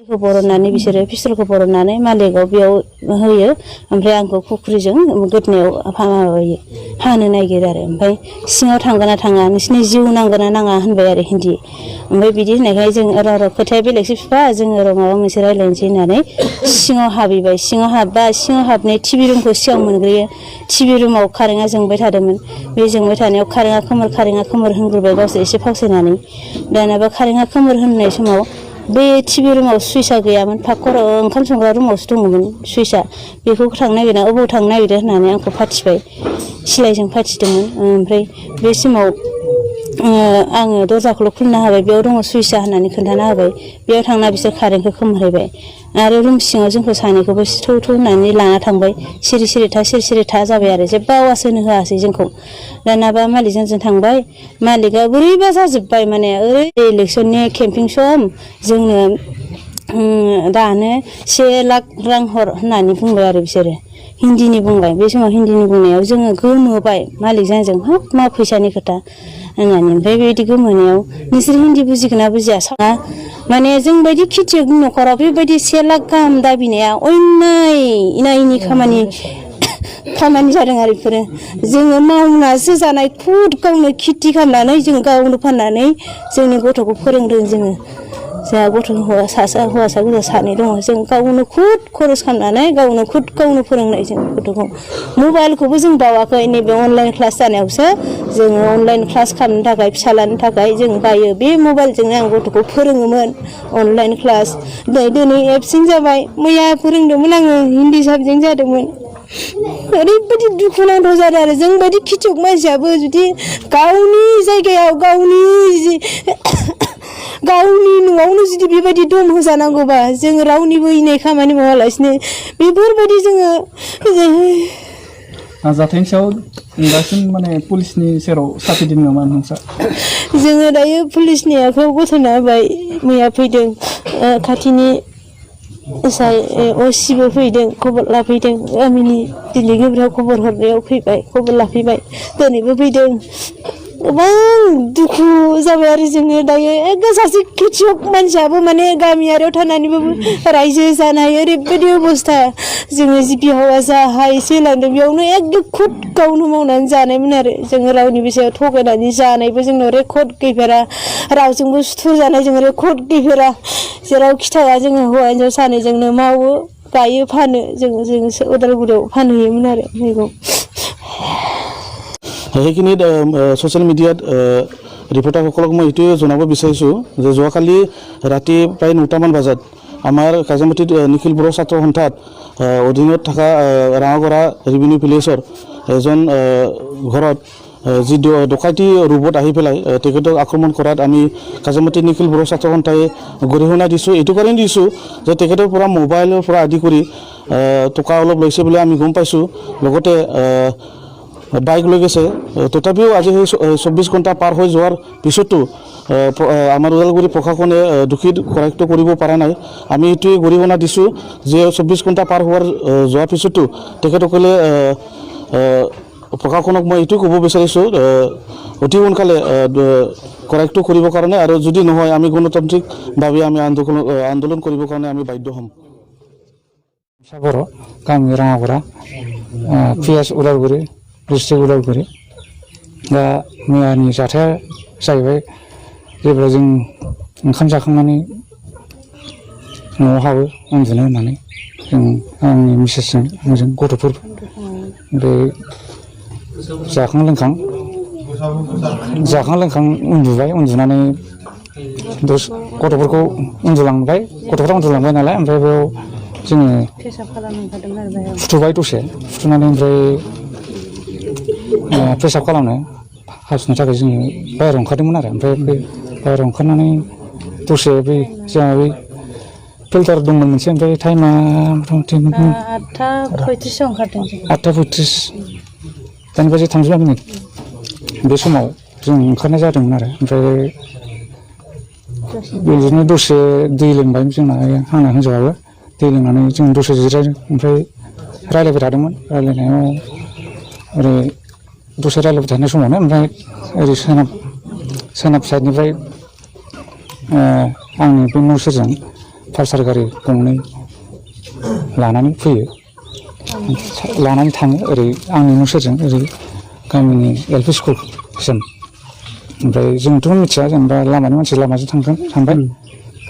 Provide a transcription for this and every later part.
खौ बरननानै बिसोरो पिस्तलखौ बरननानै मालिकआव बेयाव होयो ओमफ्राय आंखौ खुख्रिजों गोदनायाव माबायो हानो नागिरो आरो ओमफ्राय सिङाव थांगोन ना थाङा नोंसिनि जिउ नांगोन ना नाङा होनबाय आरो हिन्दी ओमफ्राय बिदि होननायखाय जों र' खोथाया बेलेगसो बिफा जोङो र' माबा मोनसे रायज्लायनोसै होननानै सिङाव हाबहैबाय सिङाव हाबबा सिङाव हाबनाय टिभि रुमखौ सिगां मोनग्रोयो टिभि रुमाव कारेन्टआ जोंबाय थादोंमोन बे जोंबाय थानायाव कारेन्टआ खोमोर होनग्रोबाय गावसोर एसे फावसायनानै दानाबा कारेन्टआ खोमोर होननाय समाव बे टिभि रुमाव सुइचआ गैयामोन फाखर ओंखाम संग्रा रुमावसो दङमोन सुइचआ बेखौ थांनो नागिरना अबाव थांनो नागिरदों होननानै आंखौ फाथिबाय सिलाइजों फाथिदोंमोन ओमफ्राय बे समाव आङो दरजाखौल' खुलिना होबाय बेयाव दङ सुइचआ होननानै खोन्थाना होबाय बेयाव थांना बिसोर कारेन्टखौ खोमोरहैबाय आरो रुम सिङाव जोंखौ सानैखौबो थौ होननानै लाना थांबाय सिरि था जाबाय आरो जेबो आवाज होनो होआसै जोंखौ दानाबा मालिकजों जों थांबाय मालिकआ बोरैबा जाजोब्बाय माने ओरै इलेक्सननि केम्पिं सम जोंनो दानो 1 लाख रां हर होननानै बुंबाय आरो बिसोरो हिन्दीनि बुंबाय बे समाव हिन्दीनि बुंनायाव जोङो गोमोबाय मालिकजों जों हाब मा फैसानि खोथा होननानै ओमफ्राय बेबायदि गोमोनायाव नोंसोर हिन्दी बुजिगोन ना बुजिया साना माने जोंबायदि खेथियक न'खराव बेबायदि 1 लाख गाहाम दाबिनाया अयनाय इनायनि खामानि जादों आरो बेफोरो जोङो मावनासो जानाय खुद गावनो खेथि खालामनानै जों गावनो फाननानै जोंनि गथ'खौ फोरोंदों जोङो जोंहा गथ' हौवासा गथ' सानै दङ जों गावनो खुद खरस खालामनानै गावनो फोरोंनाय जों गथ'खौ मबाइलखौबो जों बावाखै नैबे अनलाइन क्लास जानायावसो जोङो अनलाइन क्लास खालामनो थाखाय फिसालानो थाखाय जों बायो बे मबाइलजोंनो आं गथ'खौ फोरोङोमोन अनलाइन क्लास दिनै एबसेन्ट जाबाय मैया फोरोंदोंमोन आङो हिन्दी साबजेक्ट जादोंमोन ओरैबायदि दुखुनांथाव जादों आरो जोंबायदि खेथियक मानसियाबो जुदि गावनि जायगायाव गावनि न'आवनो जुदि बेबायदि दम होजानांगौबा जों रावनिबो इनाय खामानि मावालासिनो बेफोरबायदि जोङो जाथायनि सायाव दासिम माने पुलिसनि सेराव साफिदों नामा नोंसा जोङो दायो पुलिसनि आखायाव गथायना होबाय मैया फैदों खाथिनि असिबो फैदों खबर लाफैदों गामिनि दिनै गोब्राब खबर हरनायाव फैबाय खबर लाफैबाय दिनैबो फैदों गोबां दुखु जाबाय आरो जोङो दायो एकदम सासे खेथियक मानसियाबो माने गामियारियाव थानानैबो रायजो जानाय ओरैबायदि अबस्था जोङो जिपिआवआ जा हा एसे होलांदों बेयावनो एकदम खुद गावनो मावनानै जानायमोन आरो जोङो रावनिबो सायाव थगायनानै जानायबो जोंनाव रेकर्ड गैफेरा रावजोंबो सुथुर जानाय जोङो रेकर्ड गैफेरा जेराव खिथाया जोङो हौवा हिन्जाव सानैजोंनो मावो गायो फानो जोङो उदालगुरियाव फानहैयोमोन आरो मैगं সেইখিনি ছ'চিয়েল মিডিয়াত ৰিপৰ্টাৰসকলক মই এইটোৱে জনাব বিচাৰিছোঁ যে যোৱাকালি ৰাতি প্ৰায় 9টামান বজাত আমাৰ কাজিয়ামাটিত নিখিল বড়ো ছাত্ৰ সন্থাত অধীনত থকা ৰাঙাগড়া ৰেভিনিউ ভিলেজৰ এজন ঘৰত যি ডকাইতি ৰূপত আহি পেলাই তেখেতক আক্ৰমণ কৰাত আমি কাজিয়ামাটি নিখিল বড়ো ছাত্ৰ সন্থাই গৰিহণা দিছোঁ এইটো কাৰণে দিছোঁ যে তেখেতৰ পৰা মোবাইলৰ পৰা আদি কৰি টকা অলপ লৈছে বুলি আমি গম পাইছোঁ লগতে বাইক লৈ গৈছে তথাপিও আজি সেই 24 ঘণ্টা পাৰ হৈ যোৱাৰ পিছতো আমাৰ ওদালগুৰি প্ৰশাসনে দোষীক কৰায়ত্ব কৰিব পৰা নাই আমি এইটোৱে গৰিহণা দিছোঁ যে 24 ঘণ্টা পাৰ যোৱাৰ পিছতো তেখেতসকলে প্ৰশাসনক মই এইটোৱে ক'ব বিচাৰিছোঁ অতি সোনকালে কৰায়ত্ব কৰিবৰ কাৰণে আৰু যদি নহয় আমি গণতান্ত্ৰিকভাৱে আমি আন্দোলন কৰিবৰ কাৰণে আমি বাধ্য হ'ম সাগৰ গামী ৰাঙাগড়া পিএস उदालगुरि डिस्ट्रिक्ट उदालगुरि दा मैयानि जाथाया जाहैबाय जेब्ला जों ओंखाम जाखांनानै न'आव हाबो उन्दुनो होननानै जों आंनि मिसेसजों आंजों गथ'फोर ओमफ्राय जाखां लोंखां उन्दुबाय उन्दुनानै गथ'फोरखौ गथ'फोरा उन्दुलांबाय नालाय ओमफ्राय बेयाव जोङो फुथुबाय दसे फुथुनानै ओमफ्राय पेसाब खालामनो हासुनो थाखाय जोङो बाहेरायाव ओंखारदोंमोन आरो ओमफ्राय बे बाहेरायाव ओंखारनानै दसे बै जोंहा बै फिल्टार दंमोन मोनसे ओमफ्राय टाइमा मथा मथि 8:35 ओंखारदों 8:35 दानि बाजि 35 मिनिट बे समाव जों ओंखारनाय जादोंमोन आरो ओमफ्राय बिदिनो दसे दै लोंबाय जोंना आंना हिन्जावाबो दै लोंनानै जों दसे जिरायदों ओमफ्राय रायलायबाय थादोंमोन रायलायनायाव ओरै दसे रायलायबाय थानाय समावनो ओमफ्राय ओरै सोनाब साइडनिफ्राय आंनि बे न' सेरजों पालसार गारि गंनै लानानै फैयो लानानै थाङो ओरै आंनि न' सेरजों ओरै गामिनि LP स्कुलसिम ओमफ्राय जोंथ' मिथिया जेनेबा लामानि मानसि लामाजों थांबाय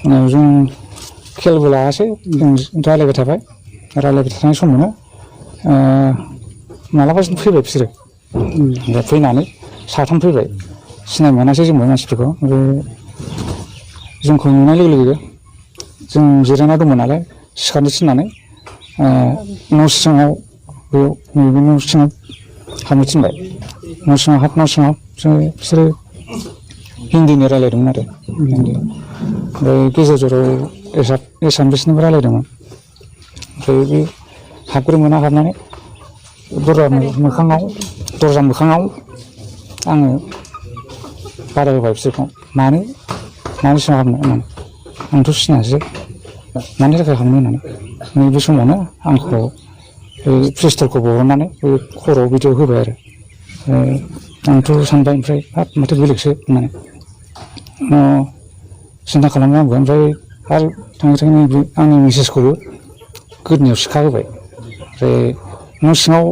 उनाव जों खेलबो लायासै जों रायलायबाय थानाय समावनो मालाबासिनो फैबाय बिसोरो ओमफ्राय फैनानै साथाम फैबाय सिनाय मोनासै जोंबो मानसिफोरखौ ओमफ्राय जोंखौ नुनाय लोगो लोगो जों जिरायना दंमोन नालाय सिखारनो थिननानै न' सिङाव बेयाव नैबे न' सिङाव हाबनो थिनबाय न' सिङाव हाब बिसोरो हिन्दीनि रायलायदोंमोन आरो हिन्दी ओमफ्राय गेजेर जराव एसामिसनिबो रायलायदोंमोन ओमफ्राय बे हाबग्रो मोना हाबनानै दरजा मोखाङाव आङो बादा होबाय बिसोरखौ मानो सिङाव हाबनो होननानै आंथ' सिनायासै मानि थाखाय हाबनो होननानै नैबे समावनो आंखौ पिस्तलखौ बहननानै बे खर'आव बिदियाव होबाय आरो आंथ' सानबाय ओमफ्राय हाब माथो बेलेगसो होननानै सिन्था खालामबाय आंबो ओमफ्राय आरो थाङै आंनि मिसेसखौबो गोदोनायाव सिखा होबाय ओमफ्राय न' सिङाव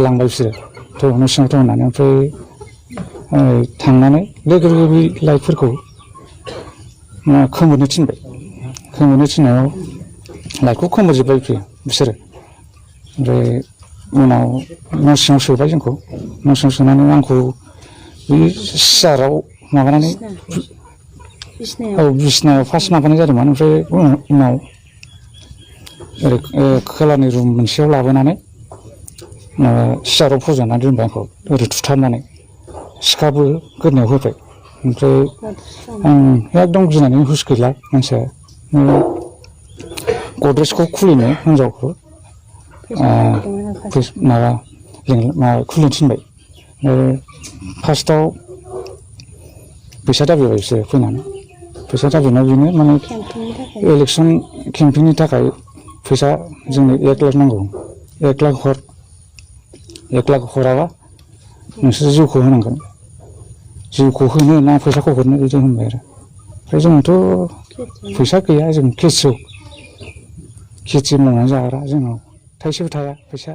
लांबाय बिसोरो न' सिङाव होननानै ओमफ्राय थांनानै लोगो लोगो बे लाइटफोरखौ खोमोरनो थिननायाव लाइटखौ खोमोरजोब्बाय बिसोरो ओमफ्राय उनाव न' सिङाव सोबाय जोंखौ न' सिङाव सोनानै आंखौ बे सियाराव माबानानै बिसिनायाव फार्स्ट माबानाय जादोंमोन ओमफ्राय उनाव ओरै खोलानि रुम मोनसेयाव लाबोनानै सियाराव फज'नानै दोनबाय आंखौ ओरै थुथाबनानै सिखाबो गोदोनायाव होबाय ओमफ्राय आं एकदम गिनानै हुस गैला मानसिया गद्रेजखौ खुलिनो हिनजावखौ खुलिनो थिनबाय फार्स्टआव फैसा दाबिबाय बिसोरो फैनानै फैसा दाबिनायाव बेनो माने इलेक्सन केम्पेइननि थाखाय फैसा जोंनो 1 लाख नांगौ 1 लाख हराबा नोंसोर जिउखौ होनांगोन जिउखौ होनो ना फैसाखौ हरनो बिदि होनबाय आरो ओमफ्राय जोंथ' फैसा गैया जों खेथि मावनानै जाग्रा जोंनाव थाइसेबो थाया फैसा